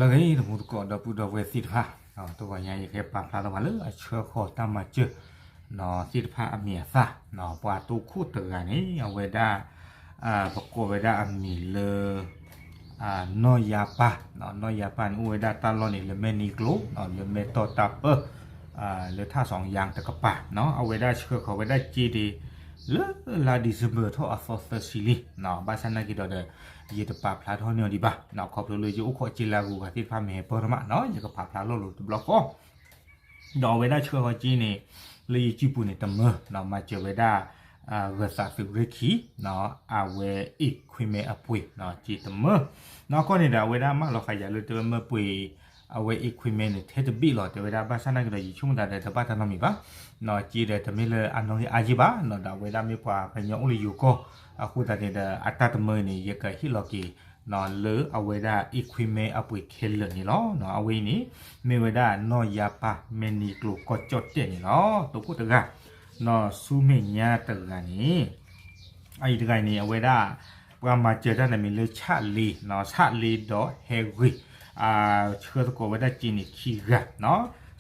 လၢအဂ့ၤ တမူတကိး ဒီပုၢ်ဒီဝဲၢ်သ့ၣ်တဖၣ်, တဂီၤညါအံၤ ယကပာ်ဖျါထီၣ်ဘၣ်လၢအဆှၢဃီၤတၢ်မၤစၢၤ သ့ၣ်တဖၣ်အမံၤအသၣ်, ပှၤတိခိၣ်တဂၤန့ၣ် အဝဲဒၣ် ပကိးဝဲဒၣ်အမံၤလၢ နီၢ်ယါပၢ်, နီၢ်ယါပၢ်န့ၣ် အိၣ်ဝဲဒၣ်တၢ်လီၢ်န့ၣ် လၢမဲၢ်နံၤကျိၤ, လၢမဲၢ်တီၢ်တၢ်ပၢၢ်, လၢထၣ်စီယါတကပၤ, အဝဲဒၣ်ဆှၢဃီၤဝဲဒၣ်စ့ဒၣ် လၢလါ December ထီၣ်အသီသၢဆံလံ, ဘၣ်ဆၣ်နာ်က့ၤဒီး ယတပာ်ဖျါထီၣ်န့ၢ်အီၤဒံးဘၣ်, ခီဖျိလၢယအိၣ်ခိးစ့လၢအဂုၤအဂၤသ့ၣ်တဖၣ်မ့ၢ်ဟဲပၢၢ်ထီၣ်မး, ယကပာ်ဖျါထီၣ်လိာ်တဘျီဃီ ဒီးအဝဲဒၣ်ဆှၢဃီၤစ့န့ၣ် လၢယစုပူၤန့ၣ်တမၢ, မၤစၢၤဝဲဒၣ် ဂၢၤသးသုးရ့ၣ်ခံ, အဝဲ equipment အပှ့ၤ စ့တမၢ, နီၢ်ကီၢ်န့ၣ်ဒီး အဝဲဒၣ်မၢလီၤဃာ်ယၤလၢတဲဝဲမၢပှ့ၤ အဝဲ equipment န့ၣ် ထဲတဘ့ၣ်လီၤ, တဲဝဲဒၣ်ဘၣ်ဆၣ်နာ်က့ၤဒီး ယဆိကမိၣ်သးဒီးတဘၣ်တၢ်နီတမံၤဘၣ်, စ့ဒီးတမ့ၢ်လၢအနီၣ်ဂံၢ်အါယံာ်ဘၣ်, ဒီးအဝဲဒၣ်မ့ၢ်ပှၤကညီအိၣ်လၢယိၤကီၢ်, အဃိသတးန့ၣ်ဒီး အတၢ်တမၢအံၤန့ၣ် ယကဟ့ၣ်လီၤက့ၤ လၢအဝဲဒၣ် equipment အပှ့ၤခဲလၢာ်န့ၣ်လီၤ. အဝဲအံၤန့ၣ် မ့ၢ်ဝဲဒၣ်နီၢ်ယါပၢ် မဲၢ်နံၤကျိၤကီၢ်ကၠီၣ်တဲၣ်န့ၣ်လီၤ. တိခိၣ်တဂၤ, နီၢ်ဆူမဲာ်ညါတဂၤန့ၣ် အအံၤတဂၤအံၤန့ၣ် အဝဲဒၣ် ပှၤမၤစၢၤတၢ်န့ၣ်မ့ၢ်လၢ ဆၣ်လ့, ဆၣ်လ့ဒီးဟဲဂ့ၤ, ဆှၢသကိးဝဲဒၣ်စ့န့ၣ်ခံဂၤ,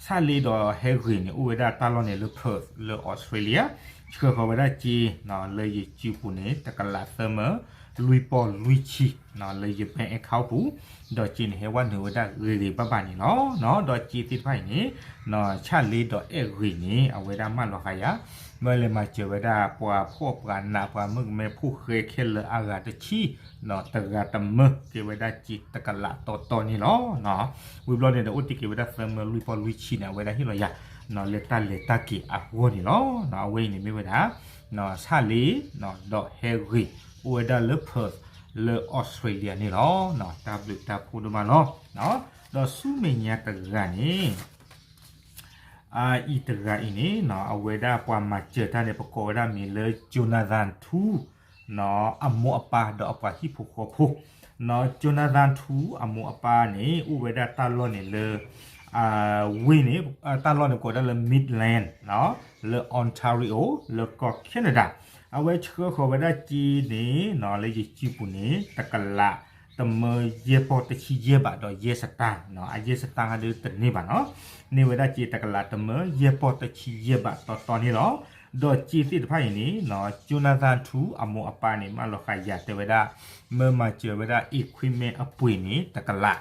ဆၣ်လ့ဒီးဟဲဂ့ၤန့ၣ် အိၣ်ဝဲဒၣ်တၢ်လီၢ်န့ၣ်လၢ Perth လၢ Australia, ဆှၢဃီၤဝဲဒၣ်စ့ လၢယစုပူၤန့ၣ် တကလးသၢမၢ လွံၢ်ပီၢ်လွံၢ်ဆံ လၢယ bank account ပူၤ, ဒီးစ့န့ၣ် ဟဲဝဲနုာ်ဝဲဒၣ်ဂ့ၤဂ့ၤဘၣ်ဘၣ်န့ၣ်လီၤ. ဒီးစ့သ့ၣ်တဖၣ်အံၤန့ၣ် ဆၣ်လ့ဒီးအဲၣ်ဂ့ၤန့ၣ် အဝဲဒၣ်မၢလီၤဃာ်ယၤ မၢလဲၤမၤစၢၤဝဲဒၣ် ပှၤဖှီၣ်ပှၤနး ပှၤမုၣ်ကမဲဖိဃဲခဲလၢာ်အဂၤတဆံ တဂၤတမၢ ကဲဝဲဒၣ်စ့တကလးတီတီန့ၣ်လီၤ. ဝံၤဘျီန့ၣ်ဒီး အိၣ်တ့ၢ်က့ၤဝဲဒၣ်သၢမၢလွံၢ်ပီၢ်လွံၢ်ဆံန့ၣ် အဝဲဒၣ်ဟ့ၣ်လီၤယၤ လၢတၢ်လဲၤတၢ်က့ၤအဂီၢ်န့ၣ်လီၤ. အဝဲအံၤန့ၣ်မ့ၢ်ဝဲဒၣ် ဆၣ်လ့ ဒီးဟဲဂ့ၤ အိၣ်ဝဲဒၣ်လၢ Perth လၢ Australia န့ၣ်လီၤ. တၢ်ဘျုးတၢ်ဖှိၣ်ဒိၣ်မးလီၤ. ဒီးဆူမဲာ်ညါတဂၤန့ၣ် အအံၤတဂၤအံၤန့ၣ် အဝဲဒၣ်ပှၤမၤစၢၤတၢ်န့ၣ် ပကိးဝဲဒၣ်မ့ၢ်လၢ Jonathan Tu အမိၢ်အပၢ်ဒီးအပှၤဟံၣ်ဖိဃီဖိ, Jonathan Tu အမိၢ်အပၢ်န့ၣ် အိၣ်ဝဲဒၣ်တၢ်လီၢ်န့ၣ်လၢ ဝ့ၢ်န့ၣ် တၢ်လီၢ်န့ၣ်ကိးဝဲဒၣ်လၢ Midland လၢ Ontario လၢကီၢ် Canada, အဝဲဆှၢဃီၤဝဲဒၣ်စ့န့ၣ် လၢယစုပူၤန့ၣ် တကလး တမၢယဲၢ်ပီၢ်တဆံယဲၢ်ဘးဒီးယဲၢ်စတၢၢ်, အယဲၢ်စတၢၢ်ဟးဒုတန့ၢ်ဘၣ်နီၤ, န့ၢ်ဝဲဒၣ်စ့တကလးတမၢယဲၢ်ပီၢ်တဆံယဲၢ်ဘးတီတီန့ၣ်လီၤ. ဒီးစ့သ့ၣ်တဖၣ်အံၤန့ၣ် Jonathan Tu အမိၢ်အပၢ်န့ၣ် မၢလီၤဃာ်ယၤတဲဝဲဒၣ် မၢမၤစၢၤဝဲဒၣ် equipment အပှ့ၤန့ၣ် တကလး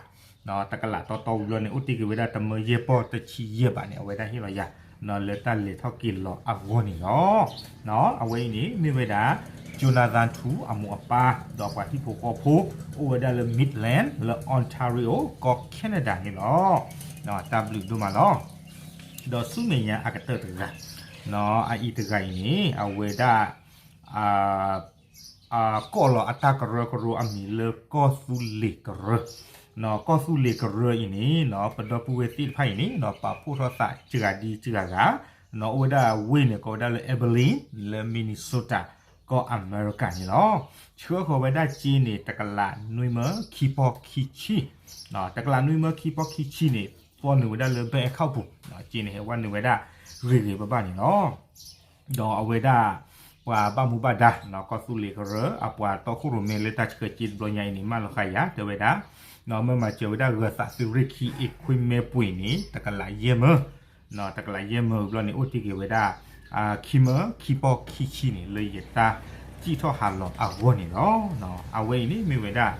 တကလးတီတီဝံၤလီၤန့ၣ် အိၣ်တ့ၢ်က့ၤဝဲဒၣ်တမၢယဲၢ်ပီၢ်တဆံယဲၢ်ဘးန့ၣ် အဝဲဒၣ်ဟ့ၣ်လီၤယၤ လၢတၢ်လဲၤထီၣ်က့ၤလီၤအဂီၢ်န့ၣ်လီၤ. အဝဲအံၤန့ၣ် မ့ၢ်ဝဲဒၣ် Jonathan Tu အမိၢ်အပၢ် ဒီးပှၤဟံၣ်ဖိဃီဖိ အိၣ်ဝဲဒၣ်လၢ Midland လၢ Ontario ကီၢ် Canada န့ၣ်လီၤ. တၢ်ဘျုးဒိၣ်မးလီၤ. ဒီးဆူမဲာ်ညါအကတၢၢ်တဂၤ အအံၤတဂၤအံၤန့ၣ် အဝဲဒၣ် ကိးလီၤအတၢ်ကရၢကရိအမံၤလၢကီၢ်သူလ့ၤကရၢ, ကီၢ်သူလ့ၤကရၢအံၤန့ၣ် ပဒီပုၢ်ဝဲၢ်သ့ၣ်တဖၣ်အံၤန့ၣ် ပာ်ဖှိၣ်ထီၣ်သးစှၤဒံစှၤဂၤ, အိၣ်ဝဲဒၣ်ဝ့ၢ်န့ၣ် ကိးဝဲဒၣ်လၢ Abilene လၢ Minnesota ကီၢ်အမဲရကၤန့ၣ်လီၤ. ဆှၢဃီၤဝဲဒၣ်စ့န့ၣ် တကလးနွံမၢခံပီၢ်ခံဆံ, တကလးနွံမၢခံပီၢ်ခံဆံန့ၣ် သွီနုာ်ဝဲဒၣ်လၢ bank account ပူၤ, စ့န့ၣ် ဟဲဝဲနုာ်ဝဲဒၣ်ဂ့ၤဂ့ၤဘၣ်ဘၣ်န့ၣ်လီၤ. ဒီးအဝဲဒၣ် ပှၤဘၣ်မူဘၣ်ဒါ ကီၢ်သူလ့ၤကရၢ အပှၤတီခိၣ်ရိၣ်မဲလၢတၢ်ဆှၢစ့တဘျီညါအံၤန့ၣ် မၢလီၤဃာ်ယၤ တဲဝဲဒၣ် မၢမၤစၢၤဝဲဒၣ် ဂၢၤသးသုးရ့ၣ်ခံ equipment ပှ့ၤန့ၣ် တကလးယဲၢ်မၢ, တကလးယဲၢ်မၢဘျီန့ၣ် အိၣ်တ့ၢ်က့ၤဝဲဒၣ် ခံမၢခံပီၢ်ခံဆံန့ၣ် လၢယတၢ်စံၣ်ထီၣ်ဟးလီၤအဂီၢ်န့ၣ်လီၤ. အဝဲအံၤန့ၣ်မ့ၢ်ဝဲဒၣ်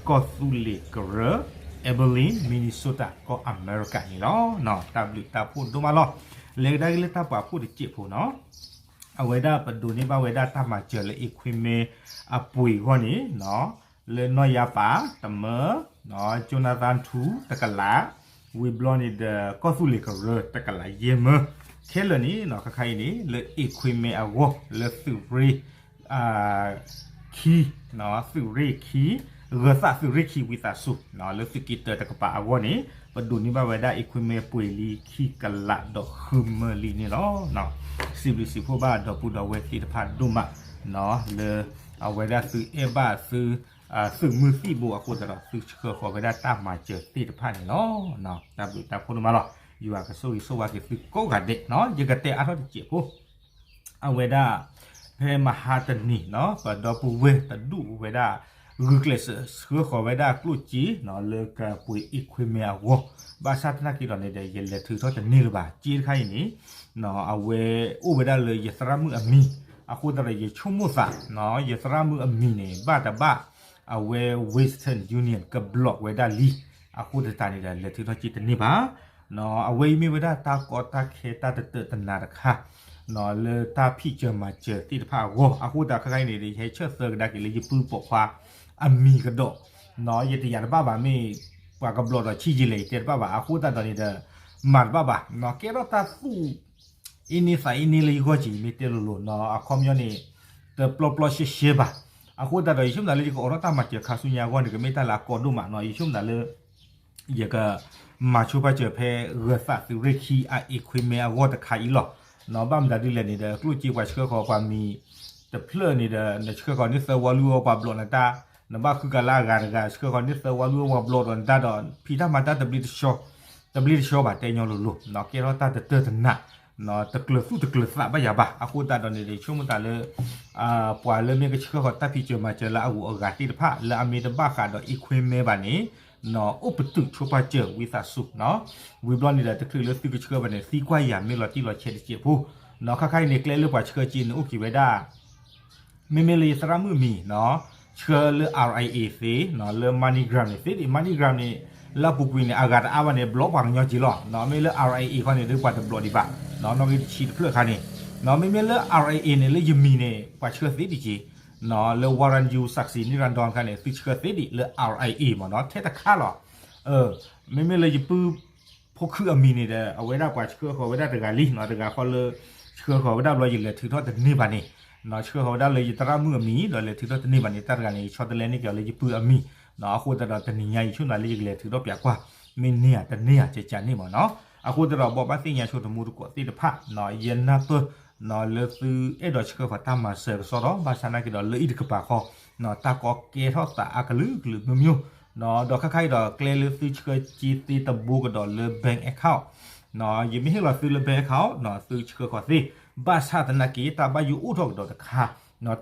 ကီၢ်သူလ့ၤကရၢ Abilene Minnesota ကီၢ်အမဲရကၤန့ၣ်လီၤ. တၢ်ဘျုးတၢ်ဖှိၣ်ဒိၣ်မးလီၤ. လဲၤကဒါက့ၤလၢတၢ်ပာ်ဖှိၣ်တစဲးဖိနီၤ အဝဲဒၣ်ပဒိးန့ၢ်ဘၣ်ဝဲဒၣ်တၢ်မၤစၢၤလၢ equipment အပှ့ၤအဂီၢ်န့ၣ် လၢနီၢ်ယါပၢ် တမၢ, Jonathan Tu တကလး, ဝံၤဘျီန့ၣ်ဒီး ကီၢ်သူလ့ၤကရၢ တကလးယဲၢ်မၢ, ခဲလၢာ်န့ၣ် ခါခါအံၤန့ၣ် လၢ equipment အဂီၢ် လၢသုးရ့ၣ် ခံ, သုးရ့ၣ်ခံ, ဂၢၤသးသုးရ့ၣ်ခံဝံသးစူၤ လၢသုးက့တၢတကပၤအဂီၢ်န့ၣ် ပဒိးန့ၢ်ဘၣ်ဝဲဒၣ် equipment ပှ့ၤလံခံကလးဒီးဃုမၢလံန့ၣ်လီၤ. စံးဘျုးစံးဖှိၣ်ဘၣ်ဒီပုၢ်ဒီဝဲၢ်သ့ၣ်တဖၣ်ဒိၣ်မး လၢ အဝဲဒၣ်သုအဲၣ်ဘၣ်သု သုးမုၢ်သံၣ်ဘိအဃိသတးဒီး သုဆှၢဃီၤဝဲဒၣ်တၢ်မၤစၢၤသ့ၣ်တဖၣ်န့ၣ်လီၤ. တၢ်ဘျုးတၢ်ဖှိၣ်ဒိၣ်မးလီၤ. ယွၤကဆိၣ်ဂ့ၤဆိၣ်ဝါက့ၤသုကိးဂၤဒဲး, ယကတဲအါထီၣ်တစဲးဖိ အဝဲဒၣ် ဖဲမဟါတနံၤ ပဒီပုၢ်ဝဲၢ်တဒူၣ်ဝဲဒၣ် ဂုာ်ကျဲးစၢးဆှၢဃီၤဝဲဒၣ်ကျိၣ်စ့လၢကပှ့ၤ equipment အဂီၢ်, ဘၣ်ဆၣ်သနာ်က့ဒီးန့ၣ်ဒီး ယလဲၤထုးထီၣ်တန့ၢ်လၢၤဘၣ်. စ့တခါအံၤန့ၣ် အဝဲအိၣ်ဝဲဒၣ်လၢယသရၣ်မုၣ်အမံၤ, အဃိသတးဒီးယဆိကမိၣ်သး ယသရၣ်မုၣ်အမံၤန့ၣ် ဘၣ်တဘၣ် အဝဲ Western Union က block ဝဲဒၣ်လံ, အဃိသတးန့ၣ်ဒီး လဲၤထုးထီၣ်စ့တန့ၢ်ဘၣ်. အဝဲအံၤမ့ၢ်ဝဲဒၣ်တၢ်ကီတၢ်ခဲတၢ်တတၢာ်တနါတခါ လၢတၢ်ဖံးစၢၤမၤစၢၤသ့ၣ်တဖၣ်အဂီၢ်, အဃိသတးခဲခါအံၤန့ၣ်ဒီး ယဟဲဆၢသၢကဒါက့ၤလၢယပုၢ်ပိာ်ခွါအမံၤကဒီး, ယတယာ်တဘၣ်ဘၣ် မ့ၢ်ပှၤက block ဒီးဆံးယံာ်လဲၣ် ယတဲတဘၣ်ဘၣ်, အဃိသတးဒီးန့ၣ်ဒီး မၤတဘၣ်ဘၣ်, ကဲထီၣ်တၢ်သူၣ် အ့န့သးအ့န့လၢယဂီၢ်က့ၤ မ့ၢ်တဲလိၤလိၤ အခီပညီန့ၣ် တပျီပျီရှဲရှဲဘၣ်. အဃိသတးဒီး ယဆိကမိၣ်သးလၢယကအိးထီၣ်တၢ်မၤစၢၤခါဆူညါအဂီၢ်န့ၣ် ကမ့ၢ်တၢ်လၢအကီဒိၣ်မးနီၤ, ယဆိကမိၣ်သးလၢ ယကမၤဆိပာ်စၢၤဖဲ ဂၢၤသးသုးရ့ၣ်ခံ အ equipment အဂီၢ်တခါအံၤလီၤ. ဘၣ်မတၤဒ်လဲၣ်န့ၣ်ဒီး ကျိၣ်စ့ပှၤဆှၢဃီၤပှၤမံၤတဖျၢၣ်န့ၣ်ဒီး နဆှၢဃီၤန့ၢ်သၢဝီလွံၢ်ဝီ ပှၤဘျီးနတၢ်, နဘၣ်ဃုကလးအဂၤတဂၤ ဆှၢဃီၤန့ၢ်သၢဝီလွံၢ်ဝီ ပှၤဘျီးဒီးနတၢ်ဒီး ဖံးတၢ်မၤတၢ်တဘျ့တဆှီ, တဘျ့တဆှီဘၣ် တဲညီလိၤလိၤ, ကဲထီၣ်တၢ်တတၢာ်တနါ တကျၢၤသူၣ်တကျၢၤသးဘၣ်ယၤဘၣ်. အဃိသတးဒီးန့ၣ် ယဆိကမိၣ်သးလၢ ပှၤလၢမ့ၢ်ကဆှၢဃီၤတၢ်ဖံးစၢၤမၤစၢၤလၢအဂုၤအဂၤသ့ၣ်တဖၣ် လၢအမ့ၢ်တဘၣ်ဃးဒီး equipment ဘၣ်န့ၣ် အိၣ်ပတုာ်ဆိပာ်စၢၤဝံသးစူၤ, ဝံၤဘျီန့ၣ်ဒီး တချုးလၢသုကဆှၢဘၣ်န့ၣ် သံကွၢ်ယၤမ့ၢ်လီၤတံၢ်လီၤဆဲးတစဲးဖိ, ခါခါအံၤန့ၣ် ကျဲလၢပှၤဆှၢစ့န့ၣ်အိၣ်က့ၤဝဲဒၣ် မ့မ့ၢ်လၢယသရၣ်မုၣ်အမံၤ ဆှၢလၢ RIA သ့, လၢ MoneyGram န့ၣ်သ့ဒံး, MoneyGram န့ၣ် လၢအပူၤကွံာ်န့ၣ် အဂၤတအါဘၣ်န့ၣ် ဘျီးပှၤကညီက့ၤလီၤ. မ့ၢ်လၢ RIA ခီန့ၣ် ဒ်ပှၤတဘျီးဒံးဘၣ်, နီၣ်ဂံၢ်တဆံတဖျၢၣ်ခါန့ၣ်, မ့မ့ၢ်လၢ RIA န့ၣ် လၢယမံၤန့ၣ် ပှၤဆှၢသ့ဒံးက့ၤ, လၢ Warren U Saksi Nirandan ခါန့ၣ် သုဆှၢသ့ဒံး လၢ RIA မ့ၢ်နီၤ ထဲတခါလီၤ. မ့မ့ၢ်လၢယပုၢ်ဖိခုအမံၤန့ၣ်ဒီး အဝဲဒၣ်ပှၤဆှၢဃီၤဝဲဒၣ်တဂၤလံ, တဂၤဃီလၢ ဆှၢဃီၤဝဲဒၣ်ဘျီယလဲၤထုးထီၣ်တန့ၢ်ဘၣ်န့ၣ်, ဆှၢဃီၤဝဲဒၣ်လၢယသရၣ်မုၣ်အမံၤ ဒီးလဲၤထုးထီၣ်တန့ၢ်ဘၣ်န့ၣ် တၢ်တဂၤန့ၣ် ယဆီတလဲန့ၢ်က့ၤအီၤလၢယပုၢ်အမံၤ, အဃိသတးဒီးတနံၤညါအံၤ ယဆိကမိၣ်သးလၢယကလဲၤထုးထီၣ်ပၠးကွၢ် မ့ၢ်န့ၢ်ဧါတန့ၢ်ဧါ ကကးန့ၣ်မ့ၢ်နီၤ. အဃိသတးဒီး ဘိးဘၣ်သ့ၣ်ညါဆိတမူတကိးသ့ၣ်တဖၣ် ယနၢ်ပၢၢ် လၢသုအဲၣ်ဒိးဆှၢဃီၤတၢ်မၤစၢၤကစီဒီး ဘၣ်ဆၣ်သနာ်က့ဒီး လၢအံၤတကပၤဃီ တၢ်ကီကဲထီၣ်သးအကလုာ်ကလုာ်မျိုးမျိုး, ဒီးခါခါအံၤဒီး ကျဲလၢသုဆှၢစ့သ့တဘိကဒီးလၢ bank account, ယမ့ၢ်ဟ့ၣ်လီၤသုလၢ bank account သုဆှၢဃီၤသ့, ဘၣ်ဆၣ်သနာ်က့ တၢ်ဘၣ်ယိၣ်အိၣ်ထီၣ်ကဒီးတခါ,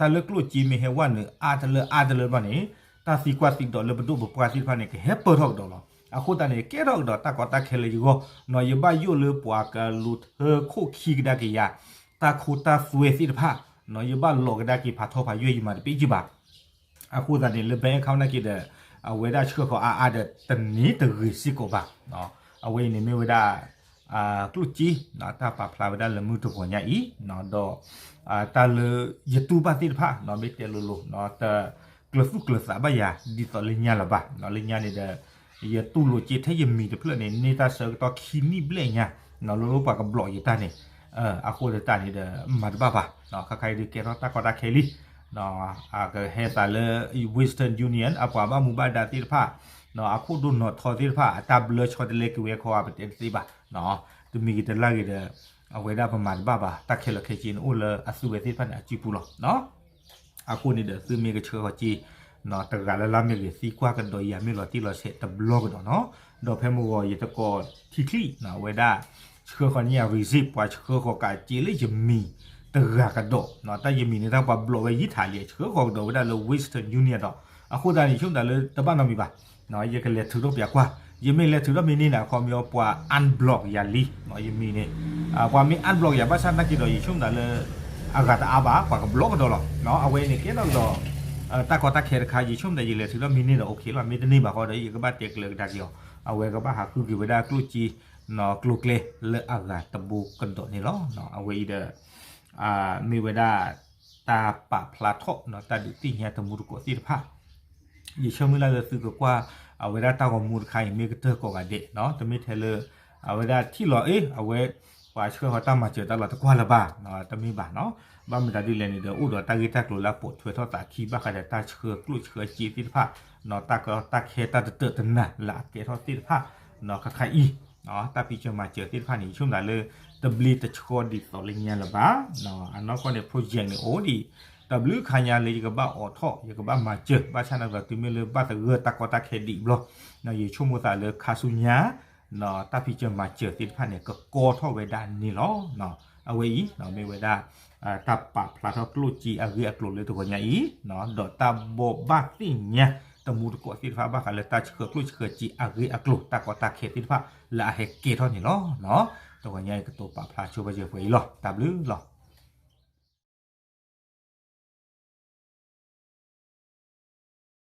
တၢ်လၢကျိၣ်စ့မ့ၢ်ဟဲဝဲနုာ်အါတလၢအါတလၢဘျီန့ၣ် တၢ်သံကွၢ်သံဒိးလၢပဒိၣ်ပပှၢ်သ့ၣ်တဖၣ်န့ၣ် ကဟဲပၢၢ်ထီၣ်ကဒီးလီၤ. အဃိသတးန့ၣ် ကဲထီၣ်ကဒီးတၢ်ကီတၢ်ခဲလၢယဂီၢ်, ယဘၣ်ယိၣ်လၢပှၤကလူၤထၢခိၣ်ခံကဒါက့ၤယၤ တၢ်ခိတၢ်သွဲသ့ၣ်တဖၣ်, ယဘၣ်လီၤကဒါက့ၤဖးထီဖးယွဲၢ်ယမၤတပ့ၢ်ကံဘၣ်. အဃိသတးန့ၣ် လၢ bank account နာ်က့ဒီး အဝဲဒၣ်ဆှၢဃီၤအါအါဒီးတန့ၢ်တဂ့ၤစ့ၢ်ကီးဘၣ်. အဝဲအံၤန့ၣ်မ့ၢ်ဝဲဒၣ် ကျိၣ်စ့ တၢ်ပာ်ဖျါဝဲဒၣ်လၢမုၢ်တဂီၤညါအံၤ, ဒီး တၢ်လၢယတူၢ်ဘၣ်သ့ၣ်တဖၣ် မ့ၢ်တဲလိၤလိၤ တကျၢၤသူၣ်ကျၢၤသးဘၣ်ယၤ ဒ်သိးလၢညါလၢၤဘၣ်. လၢညါန့ၣ်ဒီး ယတူၢ်လိာ်စ့ထဲယမံၤတဖျၢၣ်န့ၣ် န့ၢ်တၢ်ဆၢကတီၢ်ခံနံၣ်ဘျဲၣ်ညါ လၢလၢပှၤကဘျီးယတၢ်န့ၣ်, အဃိသတးန့ၣ်ဒီး မၤတဘၣ်ဘၣ်. ခါခါအံၤဒုးကဲထီၣ်တၢ်ကီတၢ်ခဲလံ ကဟဲသးလၢ Western Union အပှၤဘၣ်မူဘၣ်ဒါသ့ၣ်တဖၣ်, အခိၣ်ဒိၣ်နီၢ်ထီသ့ၣ်တဖၣ် အတၢ်ဘျၢဆီတလဲက့ၤဝဲခီ ပတဲတသ့ဘၣ်. တမံၤဂ့ၤတလၢ်ဂ့ၤဒီး အဝဲဒၣ်ပမၤတဘၣ်ဘၣ် တၢ်ခဲလၢာ်ခဲဆ့န့ၣ်အိၣ်လၢအသုဝဲသ့ၣ်တဖၣ်န့ၣ် အစုပူၤလီၤ. အဃိန့ၣ်ဒီး သုမ့ၢ်ကဆှၢဃီၤစ့ တဂၤလၢ်လၢ်မ့ၢ်ဂ့ၤ သံကွၢ်ကဒီးယၤမ့ၢ်လီၤတံၢ်လီၤဆဲးတဘျီကဒီးနီၤ. ဒီးဖဲမုၢ်ဂီၤယတကိးထံချံ အဝဲဒၣ် ဆှၢဃီၤန့ၢ်ယၤ receipt ပှၤဆှၢဃီၤကးစ့လၢယမံၤတဂၤကဒီး, တၢ်ယမံၤန့ၣ် တၢ်ပှၤဘျီးဝဲယံာ်ထးလံ ဆှၢဃီၤကဒီးဝဲဒၣ်လၢ Western Union ဒီး အဃိသတးန့ၣ် ယဆိကမိၣ်သးလၢတဘၣ်နီတမံၤဘၣ်. ယကလဲၤထုးထီၣ်ပၠးကွၢ်, ယမ့ၢ်လဲၤထုးထီၣ်မ့ၢ်န့ၢ်န့ၣ် အခီပညီပှၤ unblock ယၤလံ, ယမံၤန့ၣ် ပှၤမ့ၢ် unblock ယၤ ဘၣ်ဆၣ်သနာ်က့ဒီး ယဆိကမိၣ်သးလၢ အဂၤတအါဘၣ် ပှၤကဘျီးကဒီးလီၤ. အဝဲန့ၣ်ကဲထီၣ်ကဒီး တၢ်ကီတၢ်ခဲတခါ ယဆိကမိၣ်သး ယလဲၤထုးထီၣ်မ့ၢ်န့ၢ်ဒီး okay လီၤ, မ့ၢ်တန့ၢ်ဘၣ်ဃီဒီး ယကဘၣ်တဲကျၢၤကဒါက့ၤအီၤ, အဝဲကဘၣ်ဟးဃုက့ၤဝဲဒၣ်ကျိၣ်စ့ ကျိၤကျဲလၢအဂၤတဘိကဒီးန့ၣ်လီၤ. အဝဲအံၤဒီး မ့ၢ်ဝဲဒၣ် တၢ်ပာ်ဖျါထီၣ် တၢ်ဒုးသ့ၣ်ညါတမူတကိးသ့ၣ်တဖၣ် ယဆၢမုၢ်လၢ်လၢသုကကွၢ် အဝဲဒၣ်တၢ်ဂီၤမူတခါအံၤ မ့ၢ်ကတၢၢ်ကိးဂၤဒဲး, တမ့ၢ်ထဲလၢ အဝဲဒၣ်ထံၣ်လီၤ အ့ အဝဲ ပှၤဆှၢဃီၤတၢ်မၤစၢၤတၢ်လီၤတကွၢ်လၢၤဘၣ်, တမ့ၢ်ဘၣ်နီၤ. ဘၣ်မတၤဒ်လဲၣ်န့ၣ်ဒီး အိၣ်ဒီးတၢ်ဂ့ၢ်တၢ်ကျိၤလၢအပိာ်ထွဲထီၣ်သးခံ ဘၣ်ဃးဒီးတၢ်ဆှၢကျိၣ်ဆှၢစ့သ့ၣ်တဖၣ်, တၢ်ကီတၢ်ခဲတၢ်တတၢာ်တနါလၢအကဲထီၣ်သ့ၣ်တဖၣ်, ခါခါအံၤ တၢ်ဖံးစၢၤမၤစၢၤသ့ၣ်တဖၣ်န့ၣ် ယဆိကမိၣ်သးလၢ တဘျ့တဆှီဒ်သိးလၢညါလၢၤဘၣ်. အနီၢ်ကီၢ်န့ၣ် project န့ၣ်အိၣ်ဒံး တဘျုးခါညါလၢယကဘၣ်အိးထီၣ် ယကဘၣ်မၤစၢၤ ဘၣ်ဆၣ်န့ၣ်ဒီး တုၤမ့ၢ်လၢဘၣ်သဂၢၢ်တၢ်ကီတၢ်ခဲဒံးဘျီ ယဆိကမိၣ်သးလၢခါဆူညါ တၢ်ဖံးစၢၤမၤစၢၤသ့ၣ်တဖၣ်န့ၣ် ကကီထီၣ်ဝဲဒၣ်န့ၣ်လီၤ. အဝဲအံၤမ့ၢ်ဝဲဒၣ် တၢ်ပာ်ဖျါထီၣ်ကျိၣ်စ့အဂ့ၢ်အကျိၤလၢတဂီၤညါအံၤ ဒီးတၢ်ဘိးဘၣ်သ့ၣ်ညါတမူတကိးသ့ၣ်တဖၣ် ဘၣ်ဃးလၢတၢ်ဆှၢကျိၣ်ဆှၢစ့အဂ့ၢ်အကျိၤ တၢ်ကီတၢ်ခဲသ့ၣ်တဖၣ်လၢအဟဲကဲထီၣ်န့ၣ်လီၤ. တဂီၤညါအံၤကတိၤပာ်ဖျါဆိပာ်စၢၤပှဲၤအံၤလီၤ. တၢ်ဘျုးလီၤ.